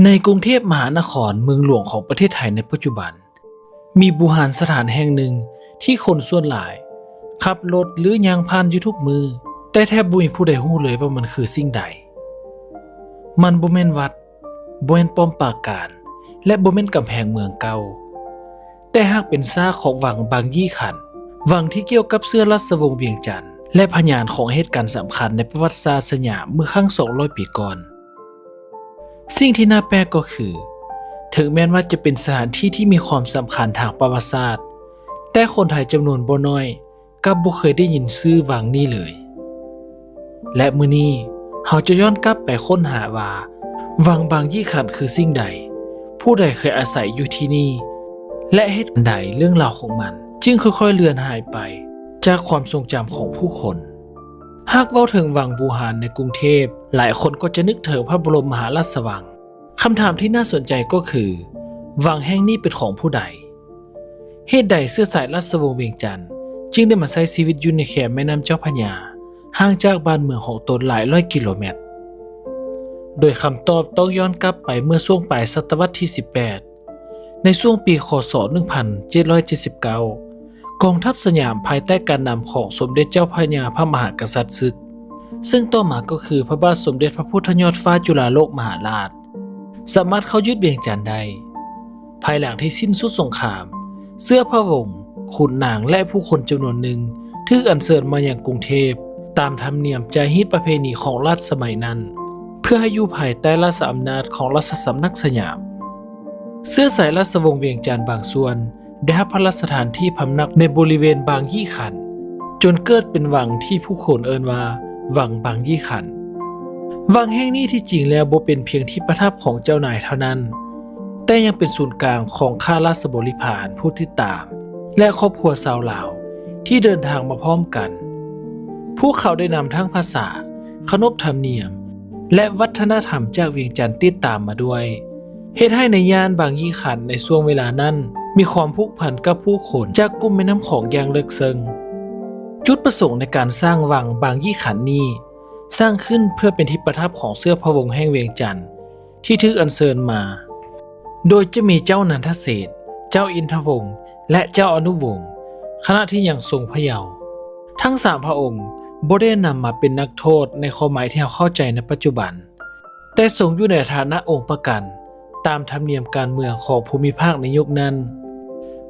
ໃນກຸງເທບມະຫານະຄອນ ເມືອງຫຼວງຂອງປະເທດໄທໃນປັດຈຸບັນ, ມີບູຮານສະຖານແຫ່ງໜຶ່ງທີ່ຄົນສ່ວນຫຼາຍຂັບລົດ ຫຼື ຍ່າງຜ່ານຢູ່ທຸກມື້, ແຕ່ແທບບໍ່ມີຜູ້ໃດຮູ້ເລີຍວ່າມັນຄືສິ່ງໃດ. ມັນບໍ່ແມ່ນວັດ, ບໍ່ແມ່ນປ້ອມປາການ ແລະ ບໍ່ແມ່ນກຳແພງເມືອງເກົ່າ, ແຕ່ຫາກເປັນຊາກຂອງວັງບາງຍີ່ຂັນ, ວັງທີ່ກ່ຽວກັບເຊື້ອລາຊະວົງວຽງຈັນ ແລະ ພະຍານຂອງເຫດການສຳຄັນໃນປະຫວັດສາດສະຫຍາມເມື່ອຄັ້ງສອງຮ້ອຍປີກ່ອນ. ສິ່ງທີ່ໜ້າແປກກໍຄື, ເຖິງແມ່ນວ່າຈະເປັນສະຖານທີ່ທີ່ມີຄວາມສຳຄັນທາງປະຫວັດສາດ, ແຕ່ຄົນໄທຈຳນວນບໍ່ໜ້ອຍ ກັບບໍ່ເຄີຍໄດ້ຍິນຊື່ວັງນີ້ເລີຍ. ແລະ ມື້ນີ້ເຮົາຈະຍ້ອນກັບໄປຄົ້ນຫາວ່າ ວັງບາງຍີ່ຂັນຄືສິ່ງໃດ, ຜູ້ໃດເຄີຍອາໄສຢູ່ທີ່ນີ້ ແລະ ເຫດໃດເລື່ອງລາວຂອງມັນຈຶ່ງຄ່ອຍໆເລືອນຫາຍໄປຈາກຄວາມຊົງຈຳຂອງຜູ້ຄົນ. ຫາກເວົ້າເຖິງວັງບູຮານໃນກຸງເທບ, ຫຼາຍຄົນກໍຈະນຶກເຖິງພະບໍລົມມະຫາລາຊະວັງ. ຄຳຖາມທີ່ໜ້າສົນໃຈກໍຄື, ວັງແຫ່ງນີ້ເປັນຂອງຜູ້ໃດ? ເຫດໃດເຊື້ອສາຍລາຊະວົງວຽງຈັນຈຶ່ງໄດ້ມາໃຊ້ຊີວິດຢູ່ໃນແຄມແມ່ນ້ຳເຈົ້າພະຍາ, ຫ່າງຈາກບ້ານເມືອງຂອງຕົນຫຼາຍຮ້ອຍກິໂລແມັດ? ໂດຍຄຳຕອບຕ້ອງຍ້ອນກັບໄປເມື່ອຊ່ວງປາຍສະຕະວັດທີສິບແປດ, ໃນຊ່ວງປີ ຄ.ສ. ໜຶ່ງພັນເຈັດຮ້ອຍເຈັດສິບເກົ້າ ກອງທັບສະຫຍາມພາຍໃຕ້ການນຳຂອງສົມເດັດເຈົ້າພະຍາພະມະຫາກະສັດເສິກ, ເຊິ່ງຕໍ່ມາກໍຄືພະບາດສົມເດັດພະພຸດທະຍອດຟ້າຈຸລາໂລກມະຫາລາດ, ສາມາດເຂົ້າຍຶດວຽງຈັນໄດ້. ພາຍຫຼັງທີ່ສິ້ນສຸດສົງຄາມ, ເຊື້ອພະວົງ, ຂຸນນາງ ແລະ ຜູ້ຄົນຈຳນວນໜຶ່ງຖືກອັນເຊີນມາຍັງກຸງເທບ ຕາມທຳນຽມຈາຮີດປະເພນີຂອງລັດສະໄໝນັ້ນ, ເພື່ອໃຫ້ຢູ່ພາຍໃຕ້ລາຊະອຳນາດຂອງລາຊະສຳນັກສະຫຍາມ. ເຊື້ອສາຍລາຊະວົງວຽງຈັນບາງສ່ວນ ໄດ້ຮັບພະລາຊະທານທີ່ພຳນັກໃນບໍລິເວນບາງຍີ່ຂັນ, ຈົນເກີດເປັນວັງທີ່ຜູ້ຄົນເອີ້ນວ່າ ວັງບາງຍີ່ຂັນ. ວັງແຫ່ງນີ້ທີ່ຈິງແລ້ວບໍ່ເປັນພຽງທີ່ປະທັບຂອງເຈົ້ານາຍເທົ່ານັ້ນ, ແຕ່ຍັງເປັນສູນກາງຂອງຂ້າລາຊະບໍລິພານຜູ້ຕິດຕາມ ແລະ ຄອບຄົວຊາວລາວທີ່ເດີນທາງມາພ້ອມກັນ. ພວກເຂົາໄດ້ນຳທັງພາສາ, ຂະໜົບທຳນຽມ ແລະ ວັດທະນະທຳຈາກວຽງຈັນຕິດຕາມມາດ້ວຍ. ເຮັດໃຫ້ໃນຍ່ານບາງຍີ່ຂັນໃນຊ່ວງເວລານັ້ນ ມີຄວາມຜູກພັນກັບຜູ້ຄົນຈາກກຸ່ມແມ່ນ້ຳຂອງຢ່າງເລິກເຊິ່ງ. ຈຸດປະສົງໃນການສ້າງວັງບາງຍີ່ຂັນນີ້ ສ້າງຂຶ້ນເພື່ອເປັນທີ່ປະທັບຂອງເຊື້ອພະວົງແຫ່ງວຽງຈັນທີ່ຖືກອັນເຊີນມາ, ໂດຍຈະມີເຈົ້ານັນທະເສນ, ເຈົ້າອິນທະວົງ ແລະ ເຈົ້າອະນຸວົງ, ຂະນະທີ່ຍັງຊົງພະເຍົາ. ທັງສາມພະອົງບໍ່ໄດ້ນຳມາເປັນນັກໂທດໃນຄວາມໝາຍທີ່ເຮົາເຂົ້າໃຈໃນປັດຈຸບັນ, ແຕ່ຊົງຢູ່ໃນຖານະອົງປະກັນ ຕາມທຳນຽມການເມືອງຂອງພູມິພາກໃນຍຸກນັ້ນ,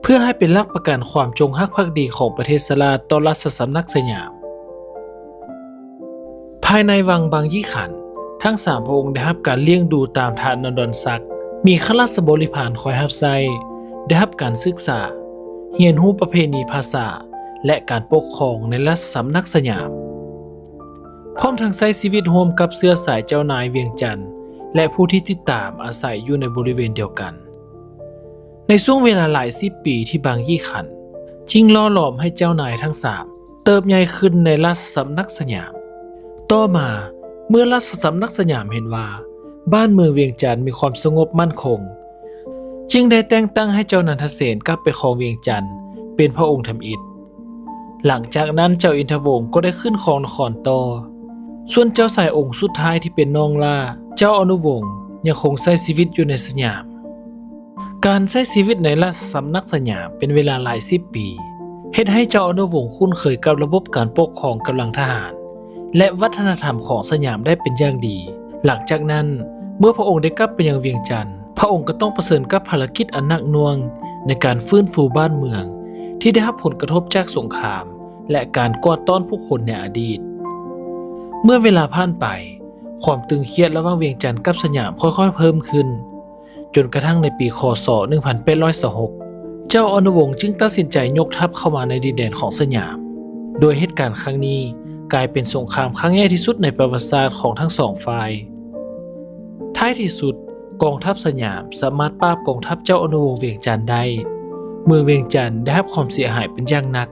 ເພື່ອໃຫ້ເປັນຫຼັກປະກັນຄວາມຈົງຮັກພັກດີຂອງປະເທດສະຫະລາດຕໍ່ລາຊະສຳນັກສະຫຍາມ. ພາຍໃນວັງບາງຍີ່ຂັນ, ທັງສາມພະອົງໄດ້ຮັບການລ້ຽງດູຕາມຖານະດອນສັກ, ມີຂ້າລາຊະບໍລິພານຄອຍຮັບໃຊ້, ໄດ້ຮັບການສຶກສາ, ຮຽນຮູ້ປະເພນີ, ພາສາ ແລະ ການປົກຄອງໃນລາຊະສຳນັກສະຫຍາມ. ພ້ອມທັງໃຊ້ຊີວິດຮ່ວມກັບເຊື້ອສາຍເຈົ້ານາຍວຽງຈັນ ແລະ ຜູ້ທີ່ຕິດຕາມອາໄສຢູ່ໃນບໍລິເວນດຽວກັນ. ໃນຊ່ວງເວລາຫຼາຍສິບປີທີ່ບາງຍີ່ຂັນ ຈຶ່ງຫຼໍ່ຫຼອມໃຫ້ເຈົ້ານາຍທັງສາມເຕີບໃຫຍ່ຂຶ້ນໃນລາຊະສຳນັກສະຫຍາມ. ຕໍ່ມາ, ເມື່ອລາຊະສຳນັກສະຫຍາມເຫັນວ່າບ້ານເມືອງວຽງຈັນມີຄວາມສະຫງົບໝັ້ນຄົງ, ຈຶ່ງໄດ້ແຕ່ງຕັ້ງໃຫ້ເຈົ້ານັນທະເສນກັບໄປຄອງວຽງຈັນເປັນພະອົງທຳອິດ. ຫຼັງຈາກນັ້ນເຈົ້າອິນທະວົງກໍໄດ້ຂຶ້ນຄອງນະຄອນຕໍ່, ສ່ວນເຈົ້າຊາຍອົງສຸດທ້າຍທີ່ເປັນນ້ອງຫຼ້າ ເຈົ້າອະນຸວົງ ຍັງຄົງໃຊ້ຊີວິດຢູ່ໃນສະຫຍາມ. ການໃຊ້ຊີວິດໃນລາຊະສຳນັກສະຫຍາມເປັນເວລາຫຼາຍສິບປີ ເຮັດໃຫ້ເຈົ້າອະນຸວົງຄຸ້ນເຄີຍກັບລະບົບການປົກຄອງກຳລັງທະຫານ ແລະ ວັດທະນະທຳຂອງສະຫຍາມໄດ້ເປັນຢ່າງດີ. ຫຼັງຈາກນັ້ນ, ເມື່ອພະອົງໄດ້ກັບໄປຍັງວຽງຈັນ, ພະອົງກໍຕ້ອງປະເຊີນກັບພາລະກິດອັນໜັກໜ່ວງໃນການຟື້ນຟູບ້ານເມືອງທີ່ໄດ້ຮັບຜົນກະທົບຈາກສົງຄາມ ແລະ ການກວາດຕ້ອນຜູ້ຄົນໃນອະດີດ. ເມື່ອເວລາຜ່ານໄປ, ຄວາມຕຶງຄຽດລະຫວ່າງວຽງຈັນກັບສະຫຍາມຄ່ອຍໆເພີ່ມຂຶ້ນ, ຈົນກະທັ່ງໃນປີ ຄ.ສ. ໜຶ່ງພັນແປດຮ້ອຍຊາວຫົກ ເຈົ້າອະນຸວົງຈຶ່ງຕັດສິນໃຈຍົກທັບເຂົ້າມາໃນດິນແດນຂອງສະຫຍາມ, ໂດຍເຫດການຄັ້ງນີ້ກາຍເປັນສົງຄາມຄັ້ງໃຫຍ່ທີ່ສຸດໃນປະຫວັດສາດຂອງທັງສອງຝ່າຍ. ທ້າຍທີ່ສຸດ, ກອງທັບສະຫຍາມສາມາດປາບກອງທັບເຈົ້າອະນຸວົງວຽງຈັນໄດ້. ເມືອງວຽງຈັນໄດ້ຮັບຄວາມເສຍຫາຍເປັນຢ່າງໜັກ,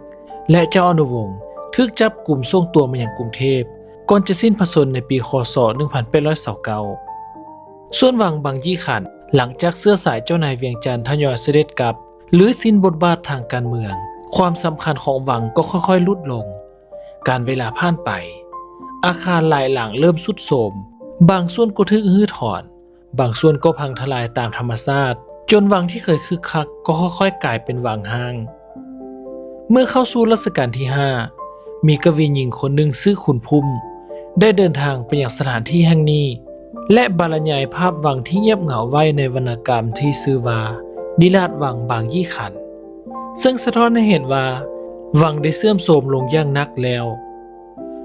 ແລະ ເຈົ້າອະນຸວົງຖືກຈັບກຸມສົ່ງຕົວມາຍັງກຸງເທບ ກ່ອນຈະສິ້ນພະຊົນໃນປີ ຄ.ສ. ໜຶ່ງພັນແປດຮ້ອຍຊາວເກົ້າ. ສ່ວນວັງບາງຍີ່ຂັນ, ຫຼັງຈາກເຊື້ອສາຍເຈົ້ານາຍວຽງຈັນທະຍອຍສະເດັດກັບ ຫຼື ສິ້ນບົດບາດທາງການເມືອງ, ຄວາມສຳຄັນຂອງວັງກໍຄ່ອຍໆຫຼຸດລົງ. ການເວລາຜ່ານໄປ, ອາຄານຫຼາຍຫຼັງເລີ່ມຊຸດໂຊມ, ບາງສ່ວນກໍຖືກຮື້ຖອນ, ບາງສ່ວນກໍພັງທະລາຍຕາມທຳມະຊາດ, ຈົນວັງທີ່ເຄີຍຄຶກຄັກກໍຄ່ອຍໆກາຍເປັນວັງຮ້າງ. ເມື່ອເຂົ້າສູ່ລັດຊະການທີຫ້າ ມີກະວີຍິງຄົນໜຶ່ງຊື່ຄຸນພຸ້ມ ໄດ້ເດີນທາງໄປຍັງສະຖານທີ່ແຫ່ງນີ້ ແລະ ບັນລະຍາຍພາບວັງທີ່ງຽບເຫງົາໄວ້ໃນວັນນະກຳທີ່ຊື່ວ່າ ນິລາດວັງບາງຍີ່ຂັນ ເຊິ່ງສະທ້ອນໃຫ້ເຫັນວ່າ ວັງໄດ້ເສື່ອມໂຊມລົງຢ່າງໜັກແລ້ວ.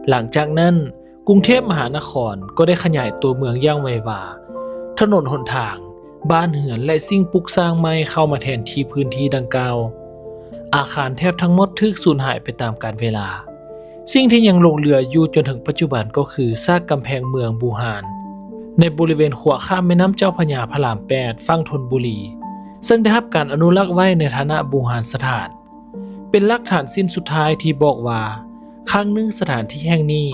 ຫຼັງຈາກນັ້ນ, ກຸງເທບມະຫານະຄອນກໍໄດ້ຂະຫຍາຍຕົວເມືອງຢ່າງໄວວາ, ຖະໜົນຫົນທາງ, ບ້ານເຮືອນ ແລະ ສິ່ງປຸກສ້າງໃໝ່ເຂົ້າມາແທນທີ່ພື້ນທີ່ດັ່ງກ່າວ. ອາຄານແທບທັງໝົດຖືກສູນຫາຍໄປຕາມການເວລາ. ສິ່ງທີ່ຍັງຫຼົງເຫຼືອຢູ່ຈົນເຖິງປັດຈຸບັນກໍຄືຊາກກຳແພງເມືອງບູຮານ ໃນບໍລິເວນຂົວຂ້າມແມ່ນ້ຳເຈົ້າພະຍາພະລາມແປດ ຝັ່ງຊົນບຸລີ ເຊິ່ງໄດ້ຮັບການອະນຸລັກໄວ້ໃນຖານະບູຮານສະຖານ. ເປັນຫຼັກຖານຊິ້ນສຸດທ້າຍທີ່ບອກວ່າ ຄັ້ງໜຶ່ງສະຖານທີ່ແຫ່ງນີ້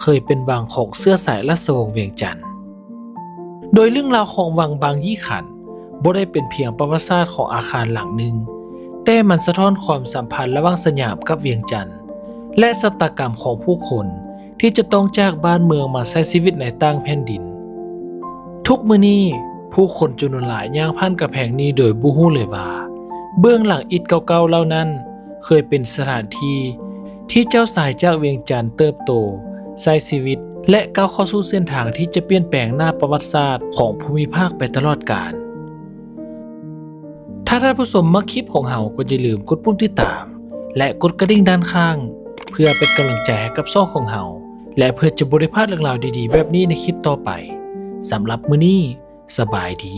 ເຄີຍເປັນວັງຂອງເຊື້ອສາຍລາຊະວົງວຽງຈັນ. ໂດຍເລື່ອງລາວຂອງວັງບາງຍີ່ຂັນ ບໍ່ໄດ້ເປັນພຽງປະຫວັດສາດຂອງອາຄານຫຼັງໜຶ່ງ, ແຕ່ມັນສະທ້ອນຄວາມສຳພັນລະຫວ່າງສະຫຍາມກັບວຽງຈັນ ແລະ ຊະຕາກຳຂອງຜູ້ຄົນທີ່ຈະຕ້ອງຈາກບ້ານເມືອງມາໃຊ້ຊີວິດໃນຕ່າງແຜ່ນດິນ. ທຸກມື້ນີ້, ຜູ້ຄົນຈຳນວນຫຼາຍຍ່າງຜ່ານກຳແພງນີ້ໂດຍບໍ່ຮູ້ເລີຍວ່າ ເບື້ອງຫຼັງອິດເກົ່າໆເຫຼົ່ານັ້ນ ເຄີຍເປັນສະຖານທີ່ທີ່ເຈົ້າຊາຍຈາກວຽງຈັນເຕີບໂຕ, ໃຊ້ຊີວິດ ແລະ ກ້າວເຂົ້າສູ່ເສັ້ນທາງທີ່ຈະປ່ຽນແປງໜ້າປະຫວັດສາດຂອງພູມິພາກໄປຕະຫຼອດການ. ຖ້າທ່ານຜູ້ຊົມມັກຄລິບຂອງເຮົາ ກໍຢ່າລືມກົດປຸ່ມຕິດຕາມ ແລະ ກົດກະດິ່ງດ້ານຂ້າງ ເພື່ອເປັນກຳລັງໃຈໃຫ້ກັບຊ່ອງຂອງເຮົາ ແລະ ເພື່ອຈະບໍ່ໄດ້ພາດເລື່ອງລາວດີໆແບບນີ້ໃນຄລິບຕໍ່ໄປ. ສຳລັບມື້ນີ້, ສະບາຍດີ.